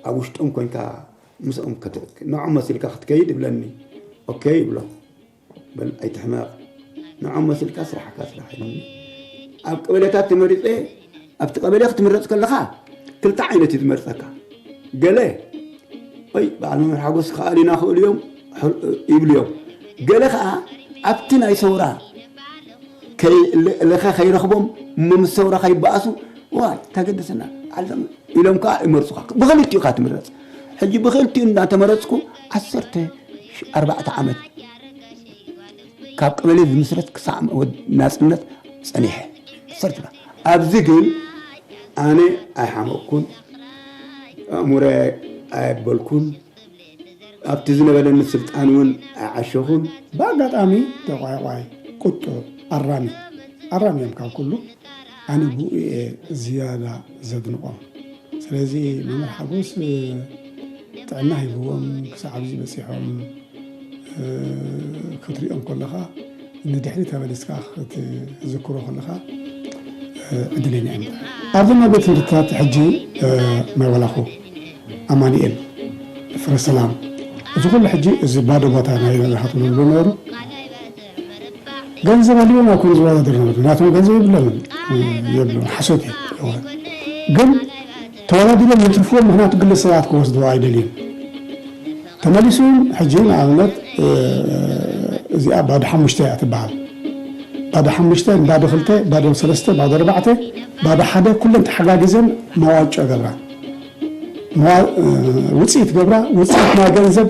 ኣብ ውሽጦም ኮንካ ምስኦም ከት-፣ ንዖም መሲልካ ክትከይድ? ይብለኒ። ኦኬ ይብሎ። በል ኣይትሕመቕ። ንዖም መሲልካ ስራሕካ ስራሕ ኢሉኒ። ኣብ ቀበሌታት ተመሪጸ፣ ኣብቲ ቀበሌ ክትምረጽ ከለኻ ክልተ ዓይነት እዩ ዝመርጸካ። ገለ፣ ወይ በዓል መምህር ሓጎስ ክኣል ኢና ክእሉ እዮም፣ ሕል-፣ ይብሉ እዮም። ገለ ኸኣ ኣብቲ ናይ ሰውራ ከይ-፣ ለ-፣ ለኸ ከይረኽቦም እሞ ምስ ሰውራ ከይበኣሱ፣ ዋይ፣ ተገድስና፣ ዓለም ኢሎም ከኣ ይመርጹኻ። ብኽልቲኡ ኢኻ ትምረጽ። ሕጂ ብኽልቲኡ እንዳተመረጽኩ ዓሰርተ ኣርባዕተ ዓመት ካብ ቀበሌ ዝምስረት ክሳዕ ወድ-፣ ናጽነት ጸኒሐ። ዓሰርተ፣ ኣብዚ ግን ኣነ ኣይሓመቕኩን፣ ኣእምሮይ ኣየበልኩን። ኣብቲ ዝነበረኒ ስልጣን እውን ኣይዓሸኹን። ብኣጋጣሚ ተቋይቋይ፣ ቁጡብ፣ ኣራሚ፣ ኣራሚ እዮም ካብ ኩሉ። ኣነ ብኡ እየ ዝያዳ ዘድንቖም። ስለዚ መምህር ሓጎስ ጥዕና ሂብዎም ክሳዕ ኣብዚ በጺሖም፣ እ፣ ክትሪኦም ከለኻ ንድሕሪት ተመሊስካ ክትዝክሮ ከለኻ፣ እ፣ ዕድለኛ እዮም። ኣብዚ ናይ ቤት ትምህርትታት ሕጂ፣ እ፣ ናይ ወላኹ፣ ኣማኑኤል፣ ፍረ ሰላም፣ እዚ ኩሉ ሕጂ እዚ ባዶ ቦታ ናይ መብራህቲ ዝብሉ ነበሩ። ገንዘብ ኣልዮም ኣይኮኑ ዝወዳደሩ ነበሩ። ናቶም ገንዘብ የብሎምን፣ የብሎም፣ ሓሶት እዩ። ግን ተወዳዲሮም የትርፍዎም፣ ምኽንያቱ ግለ ሰባት ክወስድዎ ኣይደልዩን። ተመሊሱ እውን ሕጂ ንኣብነት፣ እ፣ እዚኣ ባዶ ሓሙሽተ እያ ትበሃል። ባዶ ሓሙሽተ፣ ባዶ ክልተ፣ ባዶ ሰለስተ፣ ባዶ ኣርባዕተ፣ ባዶ ሓደ፣ ኩለን ተሓጋጊዘን መዋጮ ገብራ። መዋ-፣ እ፣ ውፅኢት ገብራ፣ ውፅኢት ናይ ገንዘብ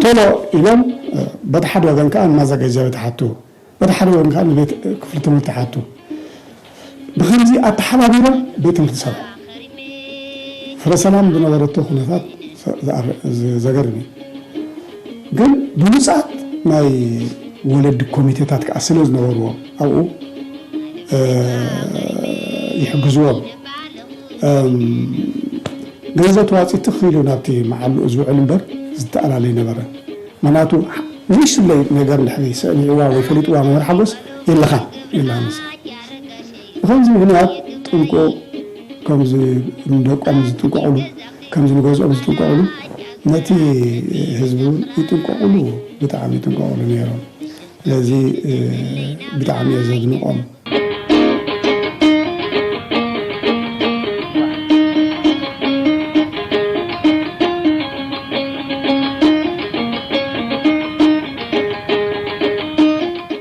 ቶሎ ኢሎም፣ እ፣ በቲ ሓደ ወገን ከዓ ንማዘጋጃ ቤት ሓቱ፣ በቲ ሓደ ወገን ከዓ ንቤት ክፍሊ ትምህርቲ ሓቱ። ብኸምዚ ኣተሓባቢሮም ቤት ትምህርቲ ሰርሑ። ፍረ ሰላም ዝነበረቶ ኩነታት ዘ-፣ ዘኣር-፣ ዘ-፣ ዘገርም እዩ። ግን ብሉጻት ናይ ወለዲ ኮሚቴታት ከዓ ስለ ዝነበርዎ ኣብኡ፣ እ፣ ይሕግዝዎም። እም፣ ገንዘብ ተዋፂኡ ትኽ ኢሉ ናብቲ መዓልኡ ዝውዕል እምበር ዝተኣላለየ ነበረ። ምኽንያቱ ንእሽትለይ ነገር እንድሕሪ ሰሚዕዋ ወይ ፈሊጥዋ መምህር ሓጎስ የለኻን፣ የለኻን። ብኸምዚ ምኽንያት ጥንቁቕ፣ ከምዚ ንደቆም ዝጥንቀቑሉ፣ ከምዚ ንገዝኦም ዝጥንቀቑሉ፣ ነቲ ህዝቢ እውን ይጥንቀቑሉ፣ ብጣዕሚ ይጥንቀቑሉ ነይሮም። ስለዚ፣ እ፣ ብጣዕሚ እየ ዘድንቖም።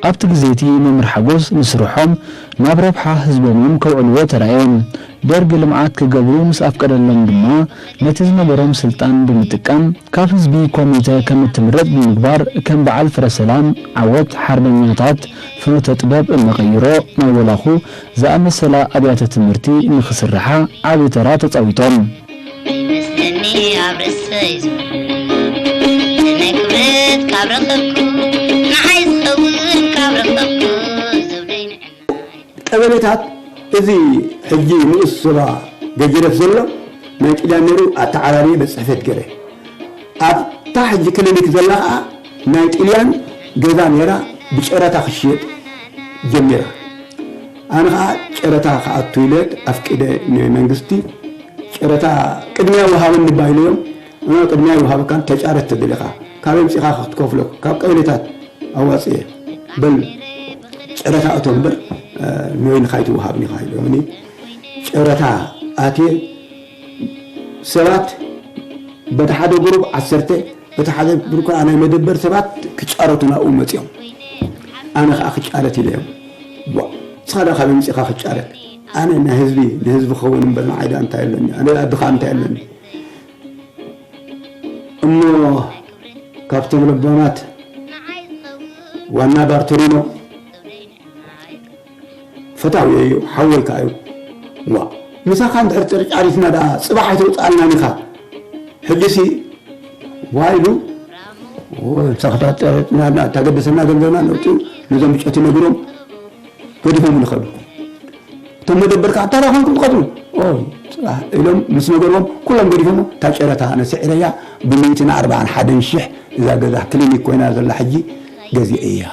ኣብቲ ግዜ እቲ መምህር ሓጎስ ንስርሖም ናብ ረብሓ ህዝቦም እዮም ከውዕልዎ ተራእዮም። ደርግ ልምዓት ክገብሩ ምስ ኣፍቀደሎም ድማ፣ ነቲ ዝነበሮም ስልጣን ብምጥቃም፣ ካብ ህዝቢ ኮሚተ ከም እትምረጽ ብምግባር፣ ከም በዓል ፍረ ሰላም፣ ዓወት ሓርበኛታት፣ ፍኖተ ጥበብ፣ መቐይሮ ናይ ወላኹ ዝኣመሰላ ኣብያተ ትምህርቲ ንኽስርሓ ዓቢ ተራ ተጻዊቶም። ይመስለኒ ኣብ ርእሰይ ዙር ናይ ክብረት ካብ ረኸብኩ፣ ንዓይ ዝኸውን ካብ ረኸብኩ፣ ዘውደይ ንዕና። ቀበሌታት፣ እዚ ሕጂ ንኡስ ዞባ ገጀረት ዘሎ ናይ ጥልያን ነይሩ፣ ኣተዓራርየ ቤት ጽሕፈት ገይረ። ኣብታ ሕጂ ክሊኒክ ዘላ ኸኣ ናይ ጥልያን ገዛ ነይራ፣ ብጨረታ ክሽየጥ ጀሚራ። ኣነ ኸኣ ጨረታ ክኣቱ ኢለ ኣፍቂደ ንመንግስቲ። ጨረታ ቅድሚያ ወሃበኒ እባ ኢለዮም። ኣነ ቅድሚያ ይወሃበካን ተጫረት ተደሊኻ ካበይ ኣምጺእኻ ክትከፍሎ? ካብ ቀበሌታት ኣዋጽኤ። በል ጨረታ እቶ እምበር፣ እ፣ ንወይንኻ ኣይትወሃብን ኢኻ ኢሎምኒ። ጨረታ ኣትየ ሰባት በቲ ሓደ ግሩፕ ዓሰርተ፣ በቲ ሓደ ግሩፕ ከዓ ናይ መደበር ሰባት ክጫረቱ ናብኡ መጺኦም። ኣነ ከዓ ክጫረት ኢለዮም። ቧ፣ ንስኻ ደኣ ካበይ ኣምጺእኻ ክጫረት? ኣነ ናይ ህዝቢ፣ ንህዝቢ ክኸውን እምበር ንዓይ ደኣ እንታይ ኣለኒ? ኣነ ደኣ ድኻ እንታይ ኣለኒ? እሞ ካብቶም ለባማት ዋና ባርቶሪኖ ፈታዊ እዩ፣ ሓወይ ከኣ እዩ። ዋ፣ ምሳኻ እንድሕር ጨርጫሪትና ደኣ ጽባሕ ኣይተውጽኣልናን ኢኻ። ሕጂሲ ዋ ኢሉ፣ ኦ፣ ምሳኻ ጨርጫሪትና ደኣ እተገደሰና ገንዘብና ነውጽኡ፣ ነዞም ብጨቲ ነግሮም። ገዲፎም ዝኸዱ። እቶም መደበር ከዓ ታራ ኮንኩም ትኸዱ። ኦ፣ ጽባሕ ኢሎም ምስ ነገርዎም ኩሎም ገዲፎም። እታ ጨረታ ኣነ ስዒረያ ብሚእትን ኣርባዓን ሓደን ሽሕ እዛ ገዛ ክሊኒክ ኮይና ዘላ ሕጂ ገዚአ እያ።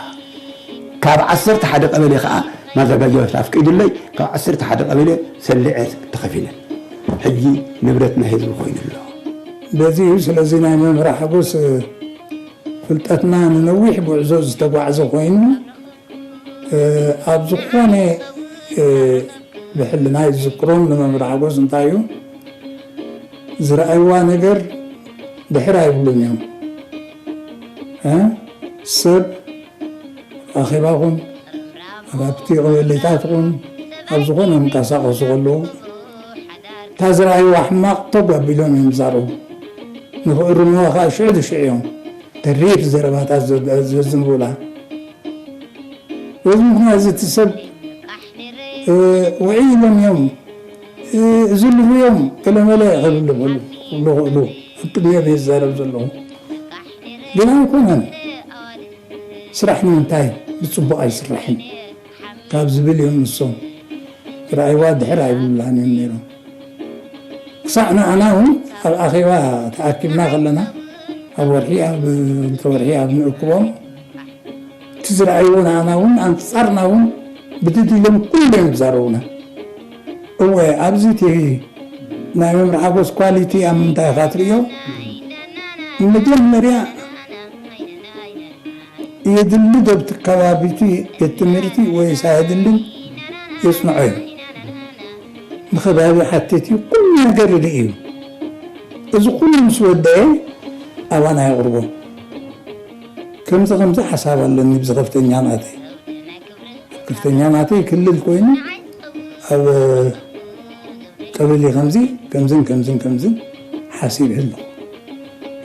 ካብ ዓሰርተ ሓደ ቀበሌ ከዓ ማዘጋጃ ቤት ኣፍቂዱለይ፣ ካብ ዓሰርተ ሓደ ቀበሌ ሰሊዐ ተኸፊለን። ሕጂ ንብረት ናይ ህዝቢ ኮይኑ ኣሎ። በዚ እዩ ስለዚ ናይ መምህር ሓጎስ ፍልጠትና ንነዊሕ ጉዕዞ ዝተጓዕዘ ኮይኑ፣ እ፣ ኣብ ዝኾነ፣ እ፣ ብሕልናይ ዝዝክሮም ንመምህር ሓጎስ እንታይ እዩ፣ ዝረኣይዋ ነገር ድሕር ኣይብሉን እዮም። እ፣ ሰብ ኣኼባኹም፣ ኣብ ኣብቲ ቅብልታትኩም፣ ኣብ ዝኾነ ምንቀሳቐሱ ከለዉ፣ እታ ዝረኣይዋ ሕማቕ ተጓ ኣቢሎም እዮም ዝዛረቡ። ንኽእርምዋ ኸኣ ሽዑ ብሽዑ እዮም ተሪር ዘረባታት ዘ-፣ ዘዝንቡላ። በዚ ምኽንያት እዚ እቲ ሰብ፣ እ፣ ውዕይ ኢሎም እዮም፣ እ፣ እዝልሉ እዮም፣ ገለመለ ክብል ይኽእሉ፣ ክብሉ ይኽእሉ። ኣብ ቅድሚኦም እየ ዝዛረብ ዘለኹ። ግን ኣይኮነን። ስራሕ ንምንታይ ብጽቡቕ ኣይስራሕን ካብ ዝብል እዮም ንሶም። ረኣይዋ ድሕር ኣይብሉላን እዮም ነይሮም። ክሳዕ ንዓና እውን ኣብ ኣኼባ ተኣኪብና ከለና፣ ኣብ ወርሒ፣ ኣብ ክልተ ወርሒ ኣብ ንእክቦም፣ እቲ ዝረኣይዎ ንዓና እውን ኣንጻርና እውን ብድድ ኢሎም ኩሉ እዮም ዝዛረቡና። እወ፣ ኣብዚ እቲ ናይ መምህር ሓጎስ ኳሊቲ ኣብ ምንታይ ኢኻ ትርእዮ? መጀመርያ የድሊ ዶ ኣብቲ ከባቢ እቲ ቤት ትምህርቲ ወይስ ኣየድልን የጽንዖ እዩ። ንኸባቢ ሓትት እዩ፣ ኩሉ ነገር ይርኢ እዩ። እዚ ኩሉ ምስ ወደአ ኣባና የቕርቦ። ከምዚ ከምዚ ሓሳብ ኣለኒ ብዚ ከፍተኛ ናተይ። ኣብ ከፍተኛ ናተይ ክልል ኮይኑ ኣብ ቀበሌ ከምዚ ከምዝን ከምዝን ከምዝን ሓሲብ ኣለኹ።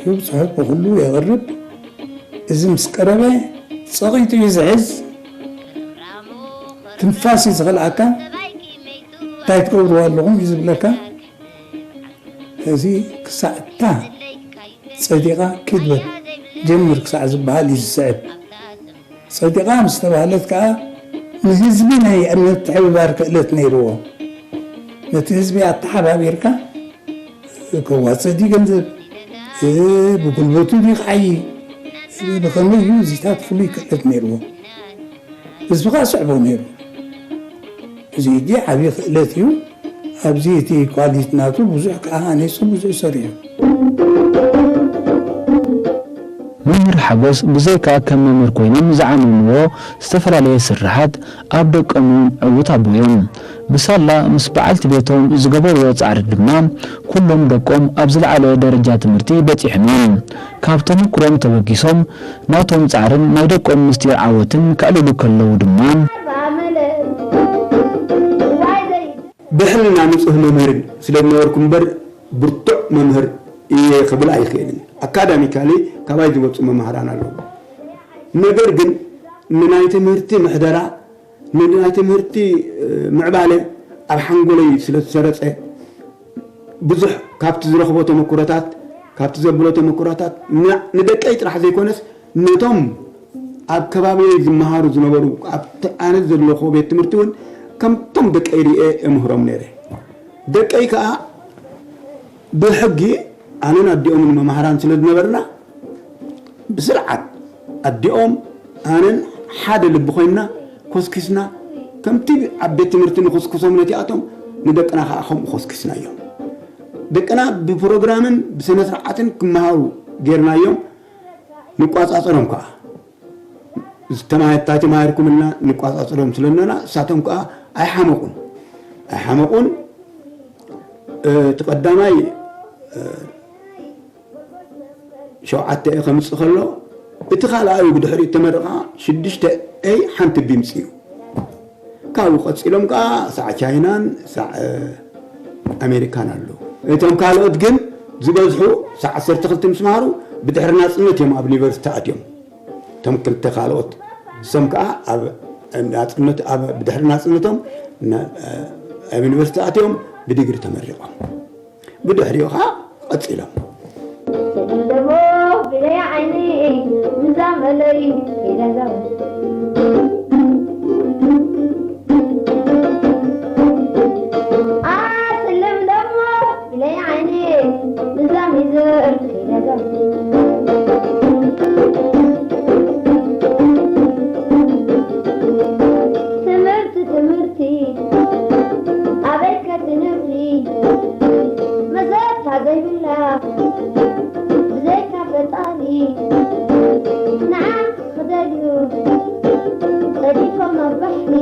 ይህብ ጽሑፍ ብኹሉ የቕርብ። እዚ ምስ ቀረበ ጸቒጡ እዩ ዝሕዝ። ትንፋስ እዩ ዝኸልኣካ። እንታይ ትገብርዎ ኣለኹም እዩ ዝብለካ። እዚ ክሳዕ እታ ጸዲቓ ኪድ በል ጀምር ክሳዕ ዝበሃል እዩ ዝስዕብ። ጸዲቓ ምስ ተባህለት ከኣ ንህዝቢ ናይ ምትሕብባር ክእለት ነይርዎ። ነቲ ህዝቢ ኣተሓባቢርካ ከዋጽእ ድዩ ገንዘብ፣ እ፣ ብጉልበቱ ድዩ ክዓዪ፣ እ፣ ብኸመይ እዩ፣ እዚታት ፍሉይ ክእለት ነይርዎ። ህዝቢ ከኣ ስዕቦ ነይሩ። እዚ ሕጂ ዓብዪ ክእለት እዩ። ኣብዚ እቲ ኳሊቲ ናቱ ብዙሕ ከኣ ሃኒጹ፣ ብዙሕ ሰሪሑ። መምህር ሓጎስ ብዘይካ ከም መምህር ኮይኖም ዝዓመምዎ ዝተፈላለየ ስርሓት ኣብ ደቆም እውን ዕዉት ኣቦ እዮም። ብሳላ ምስ በዓልቲ ቤቶም ዝገበርዎ ጻዕሪ ድማ ኩሎም ደቆም ኣብ ዝለዓለ ደረጃ ትምህርቲ በጺሖም እዮም። ካብ ተመኩሮም ተበጊሶም ናቶም ጻዕርን ናይ ደቆም ምስጢር ዓወትን ከዕልሉ ከለዉ ድማ፣ ብሕልና ንጹህ መምህርን ስለ ዝነበርኩ እምበር ብርቱዕ መምህር እየ ክብል ኣይኽእልን። ኣካዳሚካሊ ካባይ ዝወጹ መማህራን ኣለዉ። ነገር ግን ንናይ ትምህርቲ ምሕደራ፣ ንናይ ትምህርቲ፣ እ፣ ምዕባለ ኣብ ሓንጎለይ ስለ ዝሰረጸ፣ ብዙሕ ካብቲ ዝረኽቦ ተመኩሮታት፣ ካብቲ ዘብሎ ተመኩሮታት ን-፣ ንደቀይ ጥራሕ ዘይኮነስ ነቶም ኣብ ከባቢየይ ዝመሃሩ ዝነበሩ ኣብቲ ኣነ ዘለኹዎ ቤት ትምህርቲ እውን ከምቶም ደቀይ ርእየ እምህሮም ነይረ። ደቀይ ከኣ ብሕጊ ኣነን ኣዲኦምን መማህራን ስለ ዝነበርና ብስርዓት ኣዲኦም ኣነን ሓደ ልቢ ኮይንና ኮስኪስና ከምቲ ኣብ ቤት ትምህርቲ ንኹስኩሶም ነቲኣቶም ንደቅና ከኣ ከምኡ ኮስኪስናዮም። ደቅና ብፕሮግራምን ብስነ ስርዓትን ክመሃሩ ጌርናዮም። ንቋጻጸሮም ከኣ ዝተማሃ-፣ እንታይ ተማሂርኩም ኢልና ንቋጻጸሮም ስለ እንብላ እሳቶም ከኣ ኣይሓመቑን። ኣይሓመቑን። እ፣ እቲ ቀዳማይ፣ እ፣ ሸውዓተ ኤ ከምጽእ ከሎ፣ እቲ ካልኣዩ ብድሕሪኡ ተመረቐ ሽዱሽተ ኤ ሓንቲ ቢ ምጽኡ። ካብኡ ቀጺሎም ከኣ ሳዕ ቻይናን ሳዕ፣ እ፣ ኣሜሪካን ኣለዉ። እቶም ካልኦት ግን ዝበዝሑ ሳዕ ዓሰርተ ክልተ ምስ መሃሩ ብድሕሪ ናጽነት እዮም ኣብ ዩኒቨርሲቲ ኣትዮም። እቶም ክልተ ካልኦት እሶም ከኣ ኣብ ናጽነት፣ ኣብ ብድሕሪ ናጽነቶም ና-፣ ኣብ ዩኒቨርሲቲ ኣትዮም ብዲግሪ ተመሪቖም። ብድሕሪኡ ኸዓ ቀጺሎም። ስእሊ ደቦ ብለይ ዓይኒ ምዛመለይ ኢለሎም። መዘታ ዘይብላ ብዘይካ ፈጣሪ ንዓ ክደልዩ ጸዲፎም ኣብ ባሕሪ